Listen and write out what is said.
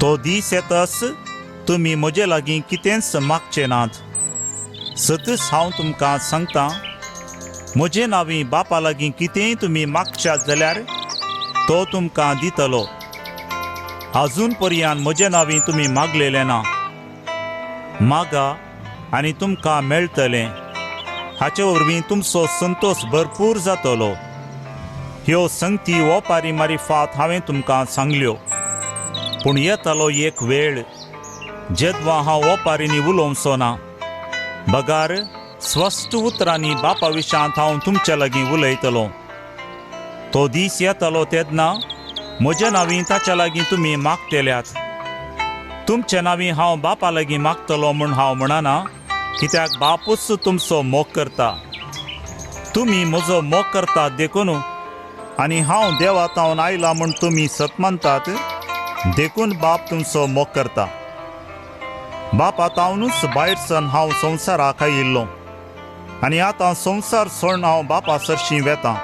तो दीस येतास तुमी म्हजे लागीं कितेंच मागचे नात. सतच हांव तुमकां सांगतां, म्हजे नांवी बापा लागीं कितेंय तुमी मागशात जाल्यार तो तुमकां दितलो. अजून पर्यान म्हजे नांवी तुमी मागलेलें ना. मागा आनी तुमकां मेळटलें. हाचे वरवीं तुमचो संतोश भरपूर जातलो. ह्यो संगती ओपारी मारिफात हांवें तुमकां सांगल्यो, पूण येतालो एक वेळ जेदवा हांव ओपारींनी उलोवचो ना, बगार स्वस्त उतरांनी बापा विशांत हांव तुमचे लागीं उलयतलो. तो दीस येतालो तेन्ना म्हज्या नांवी ताच्या लागीं तुमी मागतल्यात. तुमचे नांवी हांव बापा लागीं मागतलो म्हूण हांव म्हणना, कित्याक बापूच तुमचो मोग करता. तुमी म्हजो मोग करतात देखून आनी हांव देवा तावन आयला म्हूण तुमी सत मानतात, देखून बाप तुमचो मोग करता. बापा तावनूच भायर सन हांव संवसाराक आयिल्लो आनी आतां संवसार सोडून हांव बापा सरशीं वेतां.